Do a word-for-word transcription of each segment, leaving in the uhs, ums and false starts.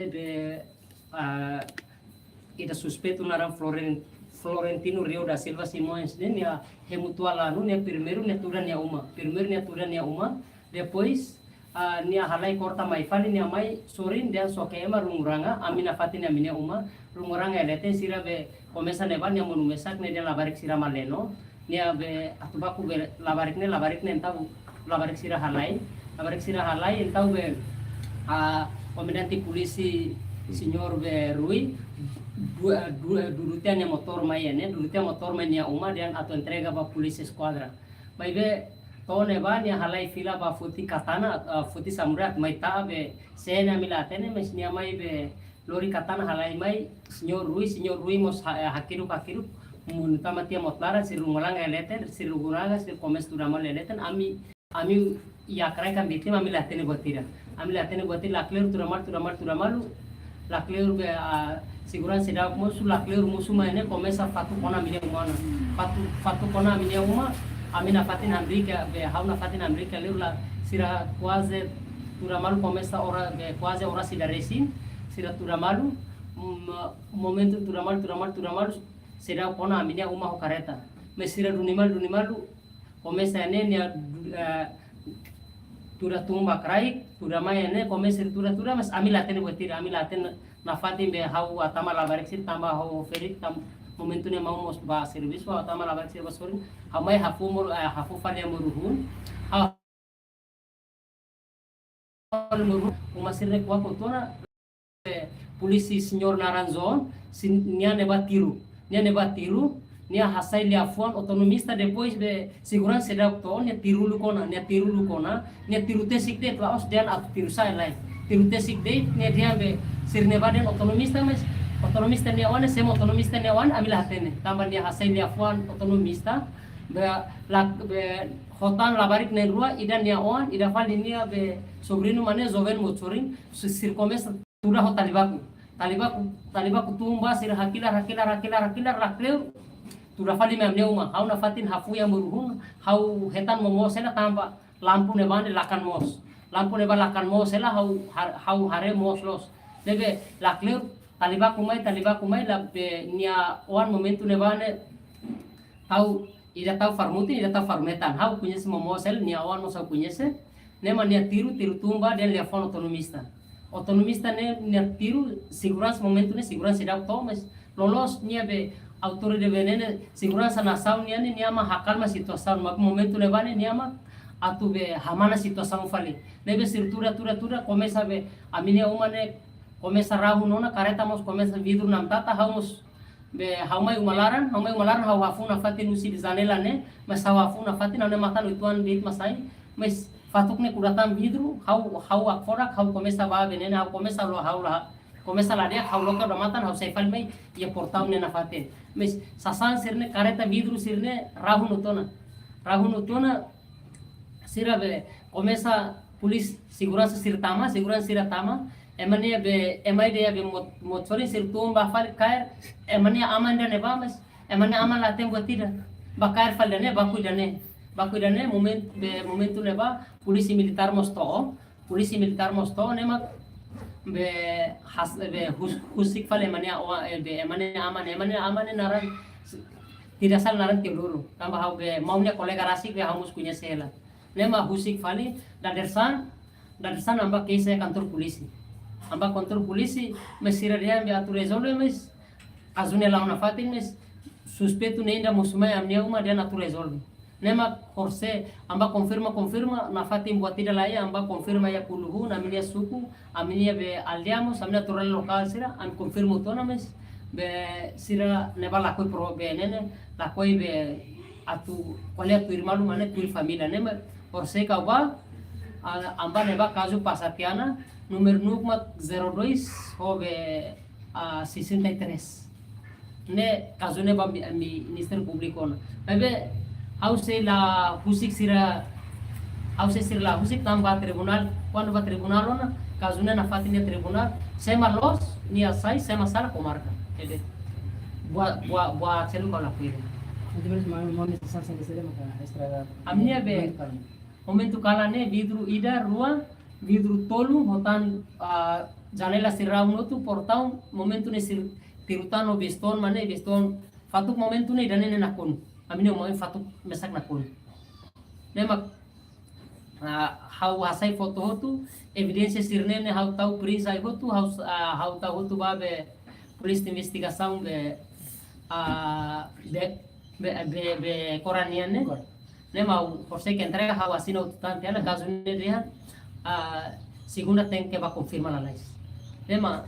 Be, ah, ida suspeitu naran Floren-, Florentino Rio da Silva Simões ne'e, nia hemu tua lanu, nia primeiru nia tuda nia uma. Primeiru nia tuda nia uma, depois, ah, nia halai korta mai fali, nia mai sorin dehan soke ema Runguranga, ami nafatin ami-nia uma. Runguranga iha leten, sira be komesa ne'ebá, nia monu mesak ne'e dehan labarik sira mak leno. Nia be atu baku be labarik ne'e, labarik ne'e entaun labarik sira halai. Labarik sira halai, entaun be, ah, komandante polísia, señór be Rui, du-, du-, dudu tiha nia motór mai ne'e, dudu tiha motór mai nia uma, dehan atu entrega ba polísia eskuadra. Maibé to'o ne'ebá nia halai fila ba foti katana, ah, foti samurai, mai ta be, se ne'e ami la hatene, mas nia mai be lori katana halai mai, señór Rui, señór Rui mós ha-, eh, hakiruk, hakiruk, monu tama tiha mota laran, sira Runguranga iha leten, sira Runguranga, sira komesa tuda malu iha leten, ami, ami iha kraik ami vítima, ami la hatene buat ida. Ami la hatene buat ida, lakleur tuda malu, tuda malu, tuda malu, lakleur be, ah, seguransa seidauk mosu, lakleur mosu mai ne'e, komesa fatuk ona ami-nia uma ona. Fatuk, fatuk ona ami-nia uma, ami nafatin hamriik, be, ha'u nafatin hamriik, lakleur la, sira kuaze tuda malu komesa oras, be, kuaze oras ida resin, sira tuda malu, mm, momentu tuda malu, tuda malu, tuda malu, seidauk ona ami-nia uma ho kareta. Mas sira duni malu, duni malu, komesa ne'e nia, eh, tuda tun ba kraik, tuda mai ne'e, komesa tuda, tuda, mas ami la hatene buat ida, ami la hatene nafatin be ha'u hatama labarik sira tanba ha'u ferik, tan momentu ne'e maun mós ba servisu, ha'u hatama labarik sira ba sorin, ha'u mai hafu mor-, eh, hafu fali moruhun, ha'u uma sira-ne'e kuak hotu ona, eh, polísia señór naran John, si-, nia ne'ebá tiru. Nia ne'ebá tiru, nia hasai liafuan autonomista, depois be seguransa seidauk to'o, nia tiru uluk ona, nia tiru uluk ona, nia tiru tesik de'it, la'ós dehan atu tiru sa'e lae. Tiru tesik de'it, nia dehan be sira ne'ebá dehan autonomista, mas autonomista nia oan, se ema autonomista nia oan, ami la hatene. Tanba nia hasai liafuan autonomista, be la, be ho tan labarik na'in-rua, ida nia oan, ida fali nia be sobriñu mak ne'e, joven mós sorin, si-, sira komesa tuda ho tali baku. Tali baku, tali baku tun ba, sira hakilar, hakilar, hakilar, hakilar, lakleur. Tuda fali mai ami-nia uma, ha'u nafatin hafu iha moruhun, ha'u hetan momoos hela tanba lampu ne'ebá ne'e lakan moos. Lampu ne'ebá lakan moos hela, ha'u har-, ha'u haree moos loos. Ne'ebé lakleur, tali baku mai, tali baku mai, la be nia oan momentu ne'ebá ne'e, tau, ida tau faru-mutin, ida tau faru-metan. Ha'u koñese momoos hela, nia oan mós ha'u koñese. Ne'e mak nia tiru, tiru tun ba dehan liafuan autonomista. Autonomista ne'e nia tiru, seguransa momentu ne'e seguransa seidauk to'o, mas loloos nia be autoridade be ne'e, seguransa nasaun nian ne'e, nia mak hakalma situasaun, maibé momentu ne'ebá ne'e nia mak atu be hamana situasaun fali. Ne'ebé sira tuda, tuda, tuda, komesa be ami-nia uma ne'e komesa rahun ona, kareta mós komesa vidru namtata, ha'u mós be ha'u mai uma laran, ha'u mai uma laran, ha'u hafu nafatin husi janela ne'e, mas ha'u hafu nafatin, ha'u-nia matan uitoan de'it mak sai, mas fatuk ne'e kuda tan vidru, ha'u, ha'u hakfodak, ha'u komesa ba be ne'e, ha'u komesa lo, ha'u la, komesa la di'ak, ha'u loke odamatan, ha'u sai fali mai iha portaun ne'e nafatin. Mas sasán sira-ne'e, kareta vidru sira-ne'e rahun hotu ona. Rahun hotu ona, sira be komesa, polísia seguransa sira tama, seguransa sira tama, ema ne'e be, ema ida be mot-, motorin sira tun ba fali kaer, ema nia aman ida-ne'ebá, mas ema nia aman la hatene buat ida. Ba kaer fali ida-ne'e, baku ida-ne'e. Baku ida-ne'e, momen-, be momentu ne'ebá, polísia militár mós to'o, polísia militár mós to'o, ne'e mak be has-, be hus-, husik fali ema nia oan, eh, be ema nia aman, ema nia aman ne'e naran tidak salah naran Teodoro. Tanba ha'u be maun nia kolega rasik be ha'u mós koñese hela. Ne'e mak husik fali, dadeer-saan, dadeer-saan ami bá keixa iha kantor polísia. Ami bá kantor polísia, mas sira dehan be atu rezolve, mas kazu ne'e la'o nafatin, mas suspeitu ne'e ida mosu mai ami-nia uma dehan atu rezolve. Ne'e mak horisehik, ami bá konfirma, konfirma, nafatin buat ida laiha, ami bá konfirma iha Kuluhun, ami-nia suku, ami-nia be aldeia mós, ami-nia autoridade lokál sira, ami konfirma hotu ona, mas be sira ne'ebá lakohi pro be ne'e ne'e, lakohi be atu ko'alia tuir malu mak ne'e, tuir família ne'e, mas horisehik ha'u bá, a, ami bá ne'ebá kazu Pasatiana, númeru nukma zero dois, ho be, a, sessenta e três. Ne'e kazu ne'e ba mi-, mi-, Ministériu Públiku ona. Maibé ha'u sei la husik sira, ha'u sei sira la husik tanba tribunál, kuandu ba tribunál ona, kazu ne'e nafatin iha tribunál, se ema loos, nia sai, se ema sala komarka. Ede. Buat, buat, buat seluk ha'u la kuida. Nanti beres mau, mau nih sasán sendiri maka estraga. Ami-nia be momentu kalan. Momentu kalan ne'e vidru ida, rua, vidru tolu, ho tan, ah, janela sira hotu, portaun, momentu ne'e sira tiru tan ho beston, mane beston, fatuk momentu ne'e ida-ne'e nakonu. Ami-nia oan fatuk mesak nakonu. Ne'e mak, ah, ha'u hasai foto hotu, evidénsia sira-ne'e ne'e ha'u tau print sai hotu, ha'u, ah, ha'u tau hotu ba be polísia investigasaun be, ah, be, be, be, be Koranian ne'e. Kor. Ne'e mak ha'u, ha'u sei ke entrega, ha'u asina hotu tan tiha ona, kazu ne'e dehan, ah, segunda tenke ba konfirma lalais. Ne'e mak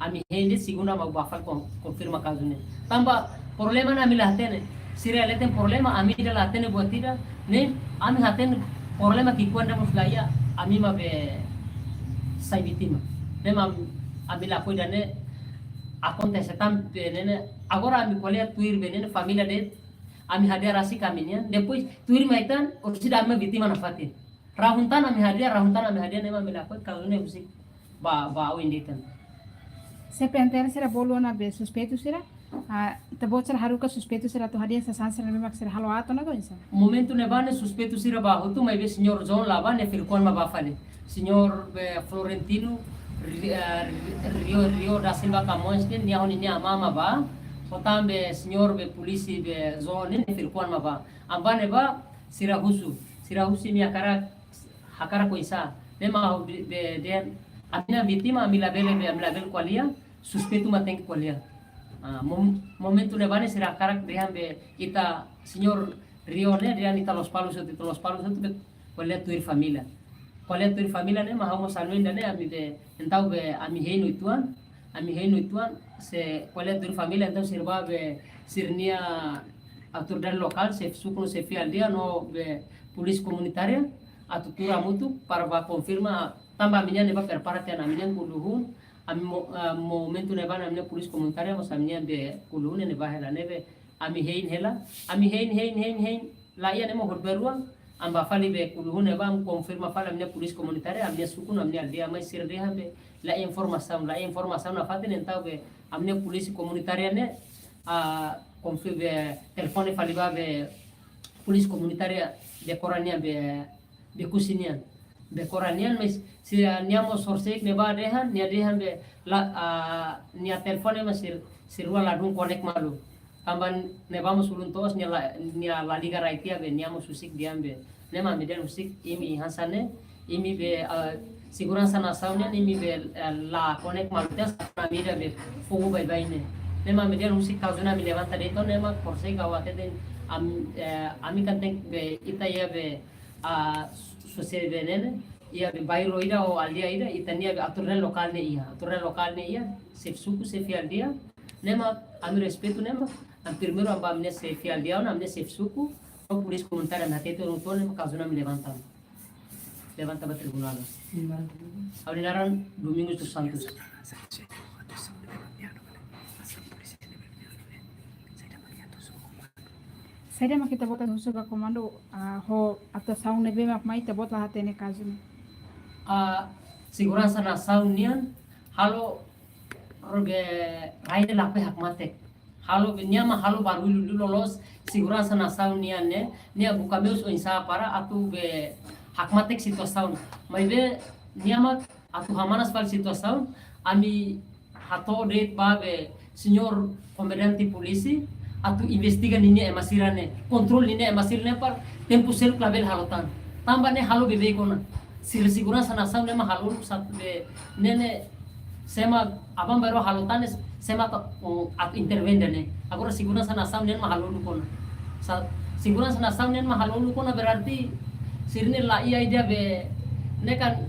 ami hein de'it segunda mak ba fali kon-, konfirma kazu ne'e. Tanba problema ne'e ami la hatene. Sira leten problema, ami ida la hatene buat ida. Ne'e ami hatene problema ki'ikoan ida mós la iha, ami mak be sai vítima. Ne'e mak ami, ami lakohi ida-ne'e akontese tan be ne'e ne'e. Agora ami ko'alia tuir be ne'e ne'e família de'it, ami hadi'a rasik ami-nian. Depois tuir mai tan, orsida ami vítima nafatin. Rahun tan ami hadi'a, rahun tan ami hadi'a, ne'e mak ami lakohi kazu ne'e husik ba, ba oin de'it tan. Se P N T R sira bolu ona be suspeitu sira, ah, ita-boot sira haruka suspeitu sira atu hadi'a sasán sira ne'ebé mak sira halo aat ona ka oinsá? Momentu ne'ebá ne'e suspeitu sira bá hotu, maibé señór John la bá, nia firkoan mak bá fali. Señór be Florentino Ri-, eh, Rio, Rio da Silva Camões ne'e, nia ho ninia amá mak bá, ho tan be señór be polísia be John ne'e, nia firkoan mak bá. Ami bá ne'ebá, sira husu, sira husi nia hakarak, hakarak oinsá. Ne'e mak ha'u be, be dehan, ami-nia vítima, ami labele be, ami labele ko'alia, suspeitu mak tenke ko'alia. Ah, mom-, momentu ne'ebá ne'e sira hakarak dehan be ita señór Rio ne'e, dehan ita Lospalos hotu, ita Lospalos hotu be ko'alia tuir família. Ko'alia tuir família ne'e mak ha'u mós hanoin ida-ne'e, ami be, entaun be ami hein uitoan, ami hein uitoan, se ko'alia tuir família, entaun sira bá be sira-nia autoridade lokál, xefe suku no xefe aldeia no be polísia komunitária, atu tuur hamutuk para bá konfirma, tanba ami-nian ne'ebá prepara tiha ona, ami-nian kulu hun, ami mo-, ah, momentu ne'ebá ami-nia polísia komunitária mós ami-nian be kulu hun ne'ebá hela ne'ebé, ami hein hela, ami hein, hein, hein, hein, la iha ne'e mak horibainrua, ami bá fali be kulu hun ne'ebá, ami konfirma fali ami-nia polísia komunitária, ami-nia suku no ami-nia aldeia, maibé sira dehan be la iha informasaun, la iha informasaun nafatin, entaun be ami-nia polísia komunitária ne'e, ah, konfir-, be telefone fali ba be polísia komunitária be Koranian be, be Kusi nian. Be Koranian, maibé sira, nia mós horisehik ne'ebá dehan, nia dehan be la, ah, nia telefone mak sir-, sira rua ladún konek malu. Tanba ne'ebá mós ulun toos nia la, nia la liga rai tiha be, nia mós husik dehan be. Ne'e mak ami dehan husik imi hanesan ne'e, imi be, ah, seguransa nasaun nian, imi be, eh, la konek malu tiha, ami ida be fogu baibain ne'e. Ne'e mak ami dehan husik kazu ne'e ami levanta de'it ona, ne'e mak horisehik ha'u hateten, am-, eh, ami kan tenke be ita iha be, ah, sosiedade be ne'e ne'e, iha be bairru ida ou aldeia ida, ita-nia be autoridade lokál ne'e iha, autoridade lokál ne'e iha, xefe suku, xefe aldeia, ne'e mak ami respeitu, ne'e mak ami primeiru ami bá ami-nia xefe aldeia ona, ami-nia xefe suku, no polísia komunitária, ami hatete uluk tan, ne'e mak kazu ne'e ami levanta. Levanta ba tribunál. Ha'u-nia naran Domingos dos Santos. Saida mak ita-boot husu ba komandu, ah, ho atuasaun ne'ebé mak mai ita-boot la hatene kazu ne'e? Ah, seguransa nasaun nian halo, ro be rai ne'e la pe hakmatek. Halo be nia mak halo barullu dulu loloos seguransa nasaun nian ne'e, nia buka meius oinsá para atu be hakmatek situasaun. Maibé nia mak atu hamanas fali situasaun, ami hato'o de'it ba be señór komandante polísia atu investiga ninia ema sira ne'e, kontrola ninia ema sira ne'e para tempu seluk labele halo tan. Tanba ne'e halo beibeik ona. Sira seguransa nasaun ne'e mak halo uluk sat be ne'e ne'e sé mak aban-bainrua halo tan ne'e sé mak ta, o, atu intervein ida-ne'e. Agora seguransa nasaun ne'e mak halo uluk ona. Sa-, seguransa nasaun ne'e mak halo uluk ona berarti sira-ne'e la iha ida be ne'e kan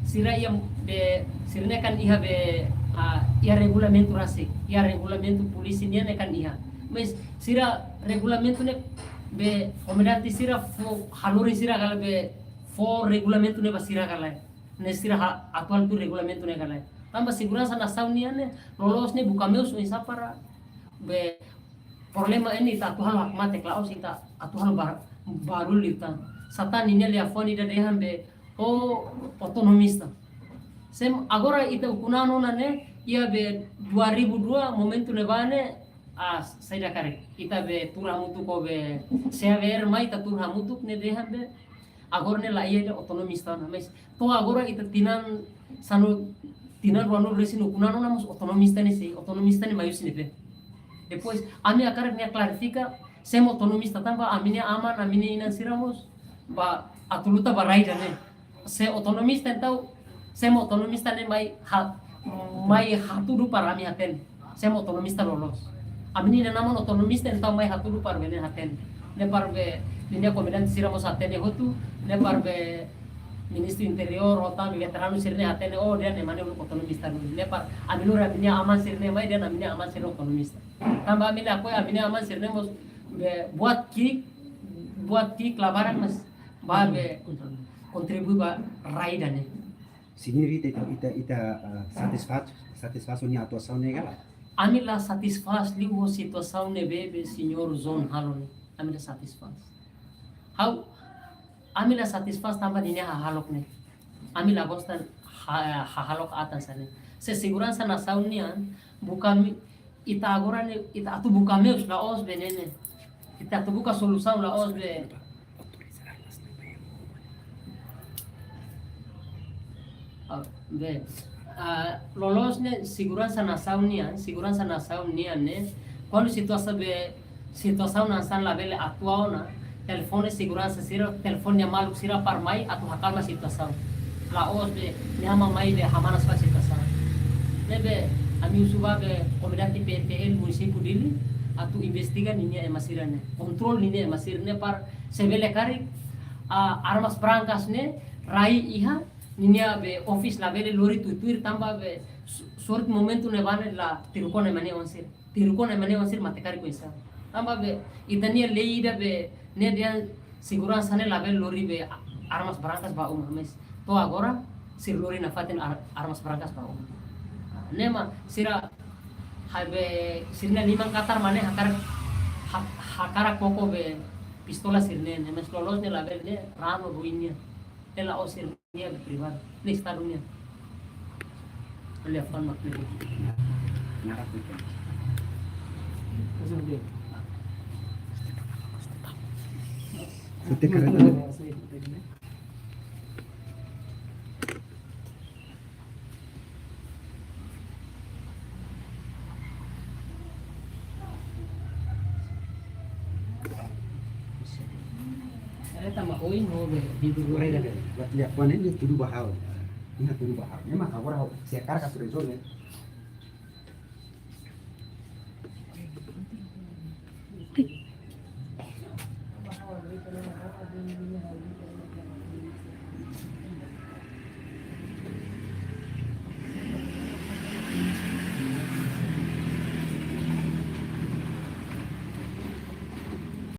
sira iha be sira-ne'e kan iha be, ah, iha regulamentu rasik, iha regulamentu polísia nian ne'e kan iha. Maibé sira regulamentu ne'e be komandante sira fó hanorin sira ka lae be fó regulamentu ne'e ba sira ka lae. Ne'e sira ha-, atu halo tuir regulamentu ne'e ka lae. Tanba seguransa nasaun nian ne'e, loloos ne'e buka meius oinsá para be problema ne'e ita atu halo hakmatek, la'ós ita atu halo bar-, barullu tan. Sá tan ninia liafuan ida dehan be, o, otonomista. Sé mak agora ita ukun an ona ne'e, iha be dua ribu dua momentu ne'ebá ne'e, ah, saida karik. Ita be tuur hamutuk ho be C A V R mai ita tuur hamutuk ne'e dehan be, agora ne'e la iha ida otonomista ona, maibé to'o agora ita tinan sanulu, tinan ruanulu-resin-ukun ona mós autonomista ne'e sei, autonomista ne'e mai husi ne'ebé. Depois, ami hakarak nia klarifika, sé mak autonomista tanba ami-nia aman, ami-nia inan sira mós ba atu luta ba rai ida-ne'e. Sé autonomista entaun, sé mak autonomista ne'e mai ha-, mai hatudu para ami hatene. Sé mak autonomista loloos. Ami-nia inan-aman autonomista entaun mai hatudu para ami-nia hatene. Ne'e para be, ninia komandante sira mós hatene hotu, ne'e para be Ministru Interiór, ho tan be veteranu sira-ne'e hatene, oh, ida-ne'e mak ne'e autonomista duni. Ne'e para ami lori ami-nia aman sira-ne'e mai, ida-ne'e ami-nia aman sira autonomista. Tanba ami lakohi ami-nia aman sira-ne'e mós be buat ki'ik, buat ki'ik la barak maibé ba be kontribui ba rai ida-ne'e. Señór, ita, ita, ita, ah, satisfás, satisfás ho nia atuasaun ne'e ka lae? Ami la satisfás liu ho situasaun ne'ebé be señór John halo ne'e. Ami la satisfás. Ha'u, ami la satisfás tanba ninia hahalok ne'e. Ami la gosta ha-, hahalok atan sira-ne'e. Se seguransa nasaun nian, buka mi-, ita agora ne'e, ita atu buka meius la'ós be ne'e ne'e. Ita atu buka solusaun la'ós be. Ah, be. Ah, loloos ne'e seguransa nasaun nian, seguransa nasaun nian ne'e. Kuandu situasaun be, situasaun hanesan labele atua ona, telefone seguransa sira, telefone nia maluk sira para mai atu hakalma situasaun. La'ós be, nia mai be hamanas fali situasaun. Ne'ebé, ami husu ba be komandante P T L munisípiu Dili, atu investiga ninia ema sira-ne'e. Kontrola ninia ema sira-ne'e para se bele karik, ah, armas brankas ne'e, rai iha, ninia be office labele lori tuir-tuir tanba be su-, sorte momentu ne'ebá ne'e la tirukona ema nia oan sira. Tirukona ema nia oan sira mate karik oinsá. Tanba be, ita-nia lei ida be, ne'e dehan seguransa ne'e labele lori be a-, armas brankas ba uma, maibé to'o agora, sira lori nafatin ar-, armas brankas ba uma. Ne'e mak, sira, ha'u be, sira-nia liman katar mak ne'e hakarak, ha-, hakarak koko be, pistola sira-ne'e, ne'e maibé loloos ne'e labele ne'e, ranu ruin nian. Ne'e la'ós sira-nia be privadu, ne'e Estadu nian. Olha, fala uma coisa. Nada a ver. Você tem cara de Ela tama oin ho be, di dulu. Ora, ida, ida. Lihat, wan ne'e tudu ba ha'u. Ida tudu ba ha'u. Memang agora ha'u, se hakarak atu rezolve.